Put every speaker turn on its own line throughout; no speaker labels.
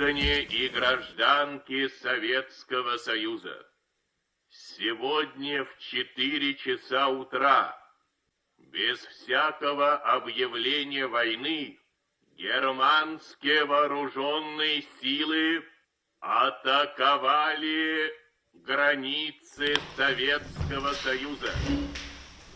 Граждане и гражданки Советского Союза! Сегодня в 4 часа утра, без всякого объявления войны, германские вооруженные силы атаковали границы Советского Союза.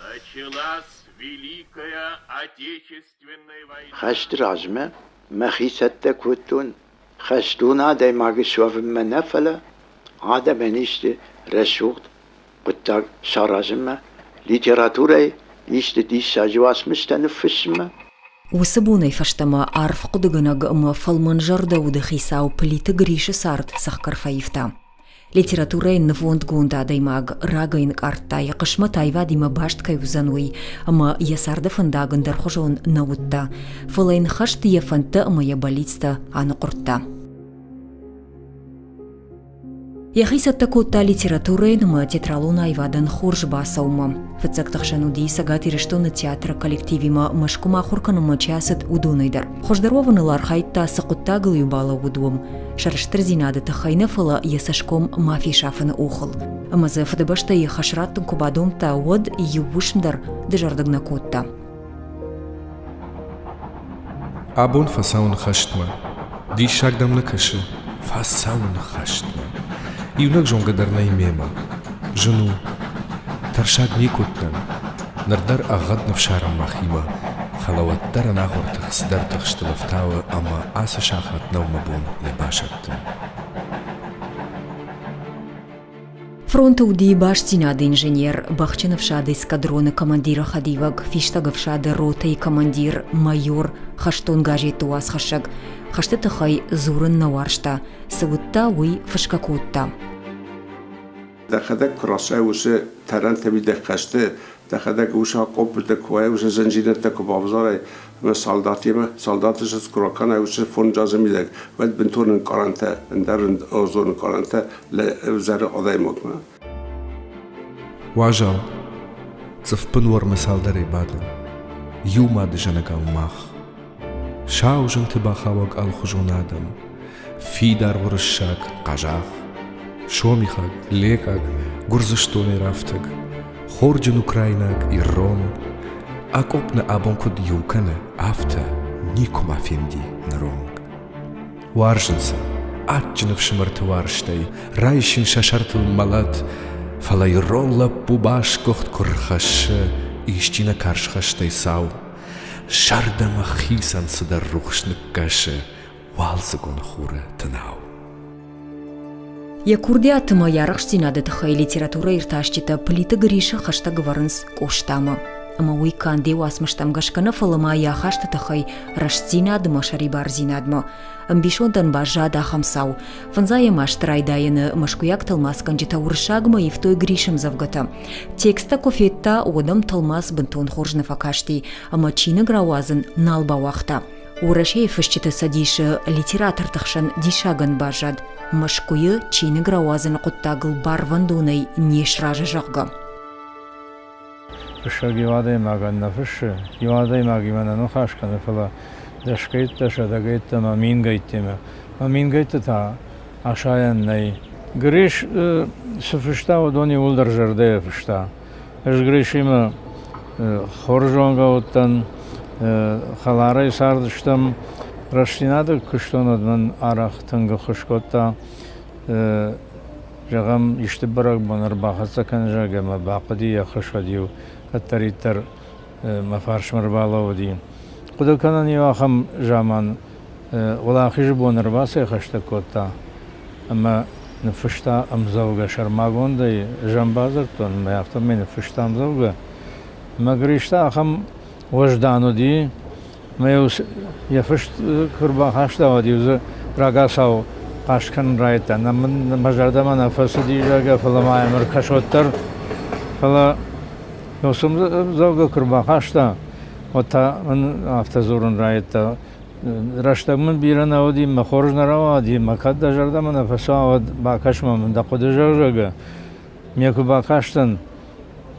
Началась Великая Отечественная война.
Хӕсты размӕ мӕхи цӕттӕ кодтон хӕстон адӕймаг суӕвынмӕ нӕ, фӕлӕ адӕмӕн исты рӕсугъд хъуыддаг саразынмӕ, литературӕйы исты диссаджы уацмыстӕ ныффыссынмӕ.
Уыцы бонӕй фӕстӕмӕ арф хъуыдыгӕнӕг ӕмӕ фӕлмӕнзӕрдӕ уды хицау Плиты Грисы цард цӕхгӕр фӕивта. Литературӕйы нывондгонд адӕймаг рагӕй нкъардта, йӕ хъысмӕт аивадимӕ баст кӕй уыдзӕн, уый, ӕмӕ йӕ царды фӕндаг ӕндӕрхуызон нӕ уыдта, фӕлӕ йын хӕст йӕ фӕндтӕ ӕмӕ йӕ бӕллицтӕ аныхъуырдта. Йӕхи цӕттӕ кодта литературӕйӕн ӕмӕ театралон аивадӕн хорз бацӕуынмӕ. Фыццӕгты хсӕн уыди Цӕгат Ирыстоны театры коллективимӕ Мӕскуымӕ ахуыр кӕнынмӕ чи ацыд, уыдонӕй дӕр. Хуыздӕр уӕвыныл архайдта, цы хъуыддагыл-иу балӕууыд, уым. Сӕрыстырдзинады тыххӕй нӕ, фӕлӕ йӕ цӕсгом ма фесафыны охыл. Ӕмӕ дзы Фыдыбӕстӕйы хӕс раттын куы бадомдта, уӕд иу уысм дӕр дызӕрдыг нӕ кодта.
Абон фӕцӕуын хӕстмӕ. Диссаг дӕм нӕ кӕсы? Фӕцӕуын хӕстмӕ. Иунӕг зонгӕ дӕр нӕй мемӕ. Зын у. Тӕрсаг никуы уыдтӕн. Ныр дӕр ӕгъгъӕд ныфсарӕм мӕхимӕ, фӕлӕ уӕддӕр ӕнахуыр тых цыдӕр тыхстыл ӕфтауы ӕмӕ ацы сахат нӕу мӕ бон йӕ басӕттын.
Фронты уыди бастдзинады инженер, бӕхджын ӕфсады эскадроны командиры хӕдивӕг, фистӕг ӕфсады ротӕйы командир, майор, хӕстон газетты уацхӕссӕг. Хӕсты тыххӕй дзурын нӕ уарзта, цы уыдта, уый фысгӕ кодта.
Дӕхӕдӕг куы рацӕуай уыцы тӕрӕнтӕ мидӕг хӕсты, дӕхӕдӕг уыцы акъоппытӕ куы уай, уыцы зындзинӕдтӕ куы бавзарай, ӕмӕ салдатимӕ, салдаты сыдз куы ракӕнай уыцы фонджазы мидӕг, уӕд бынтон ӕнкъарӕнтӕ, ӕндӕр ӕрдзон ӕнкъарӕнтӕ ӕвзӕры адӕймагмӕ.
Уазал, цъыфбын уӕрмы цалдӕрӕй бадӕм. Иу мадызӕнӕгау мах. Сау зынты бахауӕг алхуызон адӕм. Фидар уырыссаг, хъазах, сомихаг, лекъаг, Гуырдзыстонӕй рафтӕг, хорджын украинаг, ирон. Акъопп нӕ абон куыд иу кӕны, афтӕ никуыма фенди ныронг. Уарзын сӕ, адджын ӕфсымӕрты уарзтӕй, райсин сӕ сӕртыл мӕлӕт, фӕлӕ ирон лӕппу басгуыхт куы рхӕссы исчи нӕ карз хӕстӕй сау, зӕрдӕмӕ хицӕн цыдӕр рухс ныккӕсы уалдзыгон хуры тынау.
Йӕ курдиат ӕмӕ йӕ арӕхстдзинады тыххӕй литературӕиртасджытӕ Плиты Грисы хӕстӕг ӕвӕрынц Къостамӕ. Ӕмӕ уый канд йӕ уацмыстӕм гӕсгӕ нӕ, фӕлӕ ма йӕ ахасты тыххӕй рӕстдзинад ӕмӕ сӕрибардзинадмӕ. Ӕмбисондӕн баззад ахӕм цау. Фӕндзайӕм азты райдайӕны мӕскуыйаг тӕлмацгӕнджытӕ уырыссагмӕ ивтой Грисы ӕмдзӕвгӕтӕ. Тексттӕ куы федта, уӕд ӕм тӕлмац бынтон хорз нӕ фӕкасти ӕмӕ чиныг рауадзын нал бауагъта. Уӕрӕсейы фысджыты цӕдисы литераторты хсӕн диссагӕн баззад, Мӕскуыйы чиныг рауадзыны хъуыддагыл барвӕндонӕй не сразы, зӕгъгӕ.
Фыссӕг иу адӕймагӕн нӕ фыссы, иу адӕймагимӕ нӕ ныхас кӕны, фӕлӕ дӕсгӕйттӕ, сӕдӕгӕйттӕ ӕмӕ мингӕйттимӕ. Ӕмӕ мингӕйтты та асайӕн нӕй. Гриш цы фыста, уыдон иууылдӕр зӕрдӕйӕ фыста. Ӕз Гришимӕ хорз зонгӕ уыдтӕн, хӕларӕй цардыстӕм. Рӕстдзинады куыстон уӕд мын арӕх тынг ӕххуыс кодта. Зӕгъӕм, исты бӕрӕгбон ӕрбахӕццӕ кӕн, зӕгъгӕ, мӕ бахъуыди йӕ хӕс, уӕд-иу кӕддӕриддӕр мӕ фарсмӕ ӕрбалӕууыди. Хъуыды кӕнын иу ахӕм заман Уӕлахизы бон ӕрбацӕйхӕстӕг кодта ӕмӕ ныффыста ӕмдзӕвгӕ сӕрмагондӕй. Ӕз ӕм бадзырдтон ӕмӕ афтӕмӕй ныффыста ӕмдзӕвгӕ. Ӕмӕ Гриш та ахӕм уӕздан уыди, ӕмӕ-иу йӕ фыст куы ӕрбахаста, уӕд-иу дзы рагацау хъаст кӕнын райдыдта. Нӕ мын мӕ зӕрдӕмӕ нӕ фӕцыди, зӕгъгӕ, фӕлӕ ма йӕм ӕркӕс уӕддӕр. Фӕлӕ уыцы ӕмдзӕвгӕ куы ӕрбахаста, уӕд та мын афтӕ дзурын райдыдта: Рӕстӕг мын бирӕ нӕ уыди, мӕ хорз нӕ рауади, мӕ кӕд дӕ зӕрдӕмӕ нӕ фӕцӕуа, уӕд бакӕс-ма мын дӕ хъуыды, зӕгъгӕ. Ме куы бакастӕн,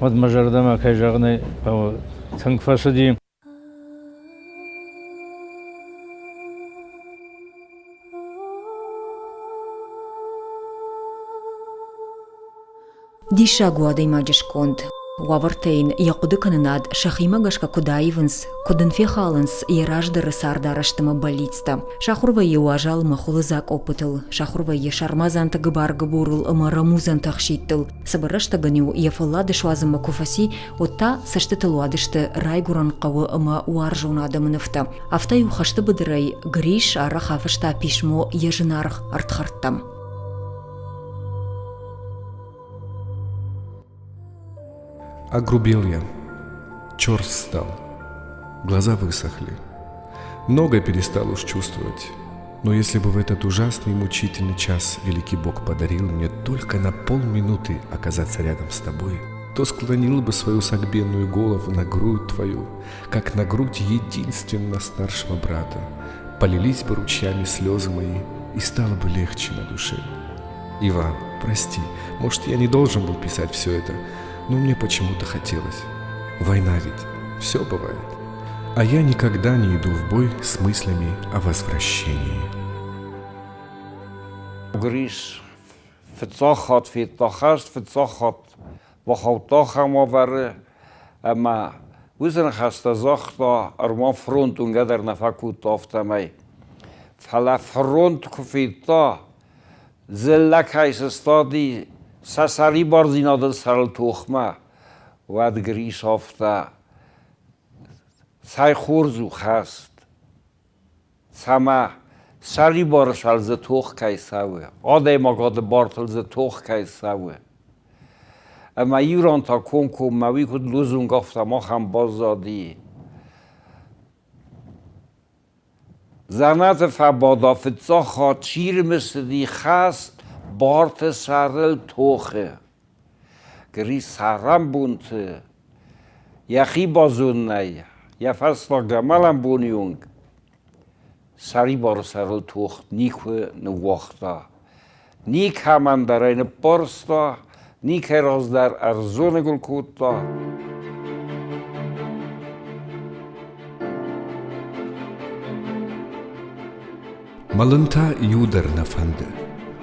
уӕд мӕ зӕрдӕмӕ, кӕй зӕгъын ӕй хъӕуы, тынг фӕцыди.
Диссаг у адӕймаджы сконд. Уавӕртӕ йын йӕ хъуыдыкӕнынад сӕхимӕ гӕсгӕ куыд аивынц, куыд ын фехалынц йӕ раздӕры цардарӕзт ӕмӕ бӕллицтӕ. Сахуыр вӕййы уазал ӕмӕ хуылыдз акъоппытыл, сахуыр вӕййы сармадзанты гыбар-гыбурыл ӕмӕ рӕмудзӕнты ӕхситтыл. Цыбыр рӕстӕгӕн-иу йӕ фӕллад суадзынмӕ куы фӕци, уӕд та цӕстытыл уадысты райгуырӕн хъӕуы ӕмӕ уарзон адӕмы нывтӕ. Афтӕ-иу хӕсты быдырӕй Грис арӕх афыста писмо йӕ зынаргъ ӕрдхӕрдтӕм.
Огрубел я. Черт стал. Глаза высохли. Многое перестал уж чувствовать. Но если бы в этот ужасный и мучительный час великий Бог подарил мне только на полминуты оказаться рядом с тобой, то склонил бы свою согбенную голову на грудь твою, как на грудь единственно старшего брата. Полились бы ручьями слезы мои, и стало бы легче на душе. Иван, прости, может, я не должен был писать все это, но мне почему-то хотелось. Война ведь, все бывает. А я никогда не иду в бой с мыслями о возвращении.
Грис фыццаг хатт федта хӕст, фыццаг хатт бахаудта ахӕм уавӕры, ӕмӕ уыцы ныхӕстӕ загъта, ӕрмӕ фронт уынгӕ дӕр нӕ фӕкодта, афтӕмӕй. Фӕлӕ фронт куы федта, дзыллӕ кӕй сыстади сӕ сӕрибардзинады сӕрыл тохмӕ, уӕд Грис афтӕ, цӕй хорз у хӕст, цӕмӕ сӕрибары сӕр дзы тох кӕй цӕуы, адӕймагады бартыл дзы тох кӕй цӕуы. Ӕмӕ Иран та комкоммӕ уый куыд лозунг, афтӕ махӕн баззади. Дзӕнӕты фӕбада фыццаг хатт чи рымысыди хӕст барты сӕрыл тохы. Грис цӕрӕнбонты йӕхи базонынӕй йӕ фӕстаг амӕлӕн боны онг сӕрибары сӕрыл тох никуы ныууагъта. Никӕмӕн дӕр ӕй ныббарста, никӕй раз дӕр ӕрзоныгуыл кодта.
Мӕлын та иу дӕр нӕ фӕнды,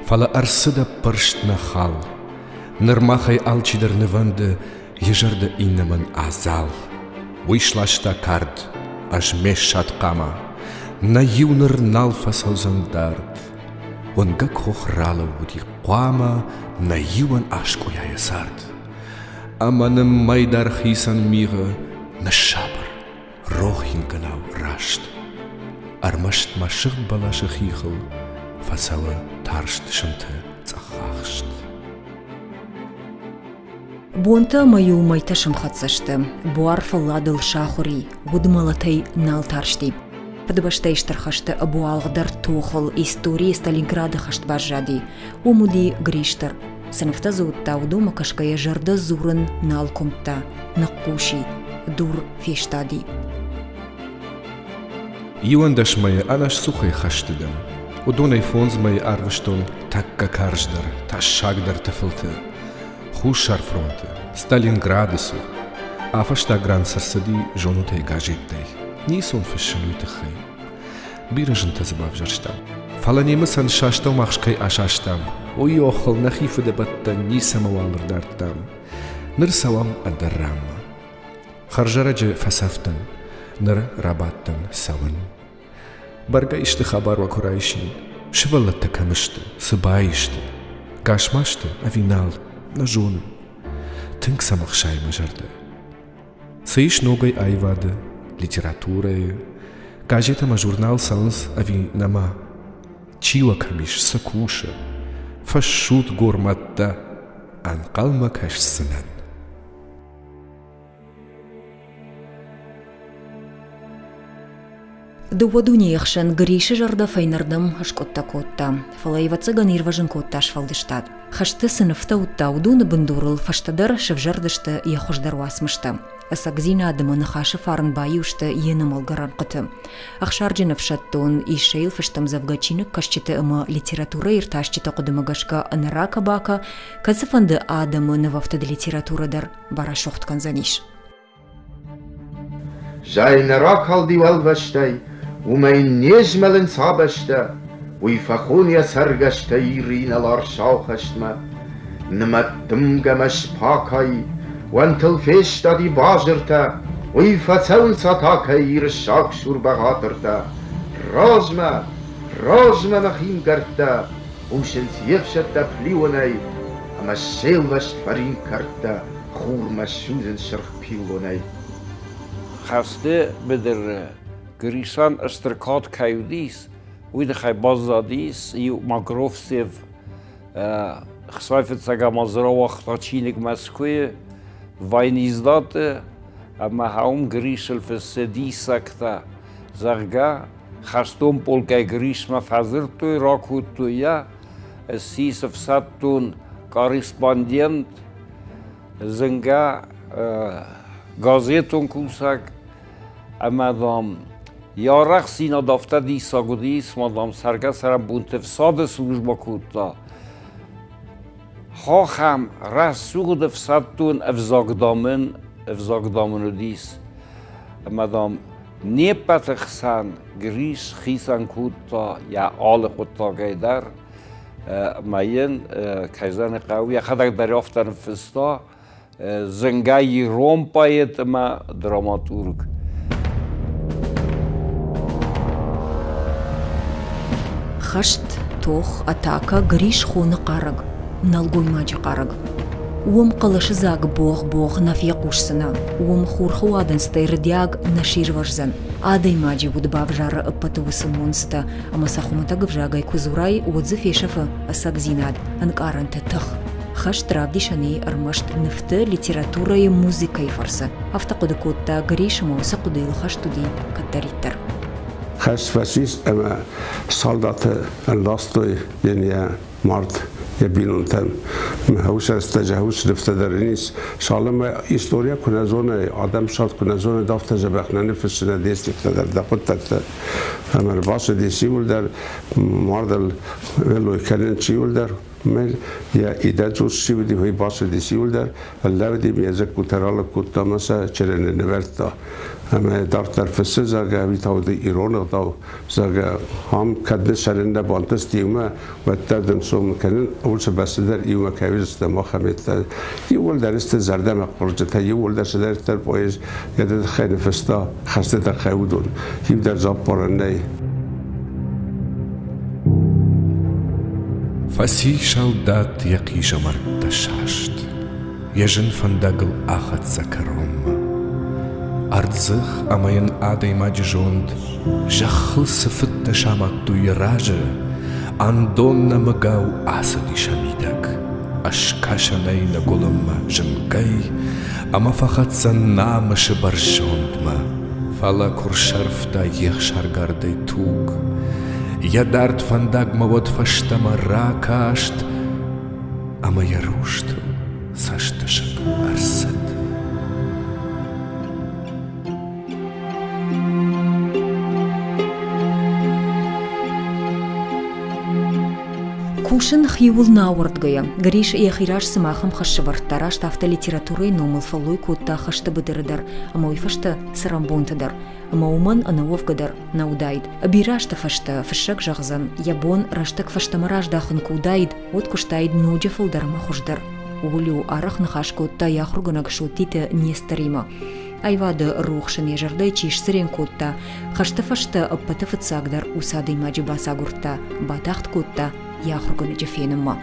фӕлӕ ӕрцыд ӕппӕрст нӕ хал. Ныр махӕй алчидӕр нывӕнды йӕ зӕрдӕ иннӕмӕн адзал. Уый сласта кард, ӕз ме ссад хъама. Нӕ иу ныр нал фӕцӕудзӕн дард. Уынгӕг хох ралӕууыди хъуамӕ нӕ иуӕн аскъуыйа йӕ цард. Ӕмӕ ныммӕйдар хицӕн мигъы ныссабыр, рох ингӕнау раст. Ӕрмӕст ма сыгъд бӕласы хихыл фӕцӕуы тарст сынты цъӕхахст.
Бонтӕ ӕмӕ-иу мӕйтӕ сӕмхӕццӕ сты, буар фӕлладыл сахуыр и, уд мӕлӕтӕй нал тарсти. Фыдыбӕстӕйы стыр хӕсты ӕбуалгъдӕр тохыл историйы Сталинграды хӕст баззади. Уым уыди Гриш дӕр. Цы нывтӕ дзы уыдта, уыдонмӕ кӕсгӕйӕ зӕрдӕ дзурын нал куымдта, ныхъхъус и, дур фестади.
11 мӕйы ӕнӕсцухӕй хӕсты дӕн. Уыдонӕй фондз мӕйы арвыстон тӕккӕ карздӕр, тӕссагдӕр тыфылты. Хуссар фронты, Сталинграды цур. А фӕстаг ран цы рцыди, зонут ӕй газеттӕй. Ницы уын фыссын уый тыххӕй. Бирӕ зынтӕ дзы бавзӕрстам. Фӕлӕ немыцӕн сӕ астӕумагъз кӕй асастам, уый охыл нӕхи фыдӕбӕттӕ ницӕмӕуал ӕрдардтам. Ныр цӕуӕм ӕндӕр ранмӕ. Хӕрзӕрӕджы фӕцӕфтӕн, ныр рабадтӕн цӕуын. Бӕргӕ исты хабар уӕ куы райсин. Сывӕллӕттӕ кӕм сты, цы баисты? Гас ма сты ӕви нал, нӕ зонын. Тынг сӕм ӕхсайы мӕ зӕрдӕ. Цы ис ногӕй аивады, литературӕйы? Газет ӕмӕ журнал цӕуынц ӕви нӕма? Чи уӕ кӕм ис, цы кусы? Фӕссуд гормӕттӕ, ӕнхъӕлмӕ кӕсдзынӕн.
Дыууӕ дунейы хсӕн Грисы зӕрдӕ фӕйнӕрдӕм скъуыдтӕ кодта, фӕлӕ ӕвӕццӕгӕн ирвӕзын кодта сфӕлдыстад. Хӕсты цы нывтӕ уыдта, уыдоны бындурыл фӕстӕдӕр сӕвзӕрдысты йӕ хуыздӕр уацмыстӕ. Ӕцӕгдзинад ӕмӕ ныхасы фарн баиу сты йе нӕмӕлгӕ рӕнхъыты. Ӕхсарджын ӕфсӕддон Иссӕйыл фыстӕмдзӕвгӕ чиныгкӕсджыты ӕмӕ литературӕиртасджыты хъуыдымӕ гӕсгӕ ӕнӕракӕ-бакӕ кӕцыфӕнды адӕмы нывӕфтыд литературӕ дӕр барӕсугъд кӕндзӕнис.
Зӕй нӕ ракалди уӕлвӕзтӕй, уымӕй не змӕлынц а бӕстӕ, уый фӕхон йӕ цӕргӕстӕ Иры инӕлар сау хӕстмӕ. Нымӕт дымгӕмӕ спакай, уӕнтыл фестади базыртӕ, уый фӕцӕуынц атакӕй Иры сагсур бӕгъатыртӕ. Размӕ, размӕ мӕхи мгӕрттӕ, хъусынц йе фсӕдтӕ флионӕй, ӕмӕ се лвӕст фӕринк кӕрдтӕ хурмӕ судзынц сырх пиллонӕй.
Хӕсты быдыры Грисӕн стыр кад кӕй уыдис, уый тыххӕй баззадис иу Магровцев Хсай фыццаг ӕмӕ дзы рауагъта чиныг Мӕскуыйы Войниздаты ӕмӕ уым Грисыл фыссы диссӕгтӕ, зӕгъгӕ, хӕстон полкӕй Грисмӕ фӕдзырдтой, ракодтой йӕ, ссис ӕфсӕддон корреспондент, зынгӕ газетон кусӕг ӕмӕ, дам, йӕ арӕхстдзинад афтӕ диссаг уыди, цыма, дам, цӕргӕ-цӕрӕнбонты ӕфсады службӕ кодта. Хохӕм рӕсугъд ӕфсӕддон ӕвзаг, дам, ын, ӕвзаг, дам, ын уыдис. Ӕмӕ, дам, не ппӕты хсӕн Грис хицӕн кодта йӕ алы хъуыддагӕй дӕр. Ӕмӕ йын, кӕй зӕгъын хъӕуы, йӕхӕдӕг дӕр афтӕ ныффыста, зынгӕ ирон поэт ӕмӕ драматург.
Хӕст, тох, атакӕ Грис хоны хъарӕг, нӕлгоймаджы хъарӕг. Уым хъӕлӕсыдзаг богъ-богъ нӕ фехъусдзынӕ, уым хурхы уадындзтӕй рдиаг нӕ сирвӕздзӕн. Адӕймаджы уд бавзары ӕппӕты уыцы монцтӕ, ӕмӕ сӕ хуымӕтӕг ӕвзагӕй куы дзурай, уӕд дзы фесӕфы ӕцӕгдзинад, ӕнкъарӕнты тых. Хӕст равдисӕн и ӕрмӕст нывты, литературӕйы, музыкӕйы фӕрцы. Афтӕ хъуыды кодта Грис ӕмӕ уыцы хъуыдыйыл хӕст уыди кӕддӕриддӕр.
Хӕст фӕцис ӕмӕ салдаты ӕрластой йын йӕ мард йӕ бинонтӕн. Хӕусӕрстӕ хӕусрифтӕ дӕр ын ис. Цалынмӕ история куы нӕ зонай, адӕм цард куы нӕ зоной, афтӕ дзӕбӕх нӕ ныффыссынӕ де стихтӕ дӕр, дӕ хъуыддӕгтӕ. Ӕмӕ ӕрбацыдис иуылдӕр мардыл велой кӕнын чи иуылдӕр, Мел йӕ идӕдз ус чи уыди, уый бацыдис иуылдӕр, лӕууыди йӕ дзыккутӕ ралыг кодта ӕмӕ сӕ чырыны нывӕрдта. Ӕмӕ дарддӕр фыссы, зӕгъгӕ, уый та уыди ирон ӕгъдау, зӕгъгӕ, ам кӕд нысанӕн нӕ бантыст иумӕ, уӕддӕр дын сомы кӕнын, уыцы бӕсты дӕр иумӕ кӕй уыдзыстӕм, ахӕм йедтӕ. Иууылдӕр сты зӕрдӕмӕ хъуырджытӕ, иууылдӕр цыдӕриддӕр поэз йӕ тыххӕй ныффыста, хӕсты тыххӕй уыдон. Иу дӕр дзуаппарӕн нӕй.
Фӕци салдат йӕ хъизӕмӕрттӕ саст, йӕ зын фӕндагыл ахӕццӕ кӕронмӕ. Ӕрдзых ӕмӕ йын адӕймаджы зонд зӕххыл цы фыдтӕ самадтой йӕ разы, ӕндон нӕмыгау ацыди сӕ мидӕг, ӕскӕсӕнӕй ныгуылынмӕ зынгӕй ӕмӕ фӕхӕццӕ намысы бӕрзондмӕ. Фӕлӕ куы рсӕрфта йе хсаргардӕй туг, йӕ дард фӕндагмӕ уӕд фӕстӕмӕ ракаст ӕмӕ йӕ рустыл цӕстысыг ӕрцыд.
Кусын хиуыл нӕ ауӕрдгӕйӕ, Гриш йӕхи раз цыма ахӕм хӕс сӕвӕрдта, раст афтӕ литературӕйы номыл фӕллой кодта хӕсты быдыры дӕр ӕмӕ уый фӕстӕ цӕрӕнбонты дӕр. Ӕмӕ уымӕн ӕнӕуӕвгӕ дӕр нӕ уыдаид. Бирӕ азты фӕстӕ фыссӕг зӕгъдзӕн, йӕ бон рӕстӕг фӕстӕмӕ раздахын куы уыдаид, уӕд куыстаид ноджы фылдӕр ӕмӕ хуыздӕр. Ууыл-иу арӕх ныхас кодта йӕ ахуыргӕнӕг Соттиты Несторимӕ. Аивады рухс ын йӕ зӕрдӕйы чи сцырен кодта, хӕсты фӕстӕ ӕппӕты фыццагдӕр уыцы адӕймаджы бацагуырдта, батагъд кодта йӕ ахуыргӕнӕджы фенынмӕ.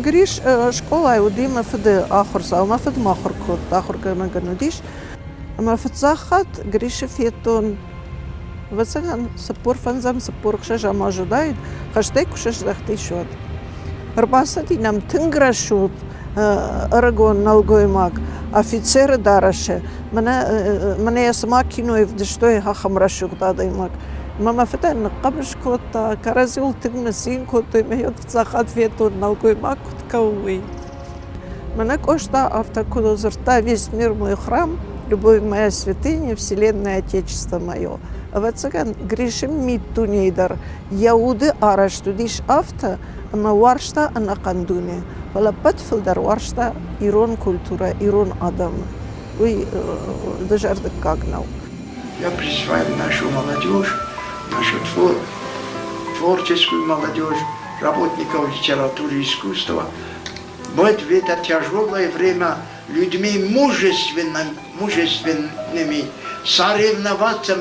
Гриш скъолайы уыди мӕ фыды ахуырдзау. Мӕ фыд ма ахуыр кодта, ахуыргӕнӕг ын уыдис. Ӕмӕ фыццаг хатт Гришы федтон, ӕвӕццӕгӕн, 45-ӕм, 46-ӕм аз уыдаид, хӕстӕй куы сыздӕхтис, уӕд. Ӕрбацыди нӕм тынг рӕсугъд ӕрыгон нӕлгоймаг афицеры дарӕсы. Мӕнӕ, мӕнӕ йӕ цыма кинойы вдыстой ахӕм рӕсугъд адӕймаг. Мӕ мӕ фыдӕн ныхъхъӕбыс кодта, кӕрӕдзиуыл тынг ныццин кодтой, мӕ йӕ фыццаг хатт федтон, нӕлгоймаг куыд кӕуы, уый. Мӕнӕ Къоста афтӕ куы дзырдта «Весь мир мой храм, любовь моя святыня, вселенная отечество мое». Ӕвӕццӕгӕн, Гришы миддунейы дӕр йӕ уды арӕзт уыдис афтӕ, ӕмӕ уарзта ӕнӕхъӕн дуне, фӕлӕ ӕппӕт фылдӕр уарзта ирон культурӕ, ирон адӕмы. Уый дызӕрдыггаг нӕу.
Я призываю нашу молодежь, нашу творческую молодежь, работников литературы и искусства. Вот в это тяжелое время людьми мужественными, мужественными соревноваться,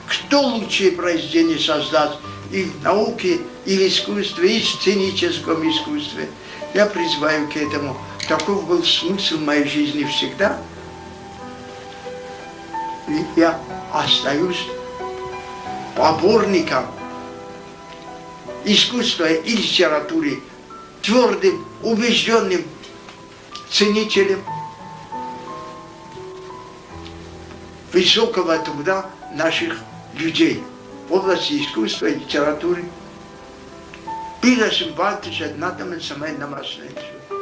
кто лучшее произведение создаст и в науке, и в искусстве, и в сценическом искусстве. Я призываю к этому. Таков был смысл моей жизни всегда. И я остаюсь поборником искусства и литературы, твердым, убежденным ценителем высокого труда наших людей в области искусства и литературы. Бирӕ сын бантысӕд, нӕ адӕмӕн цӕмӕй нӕ ма снӕнцой.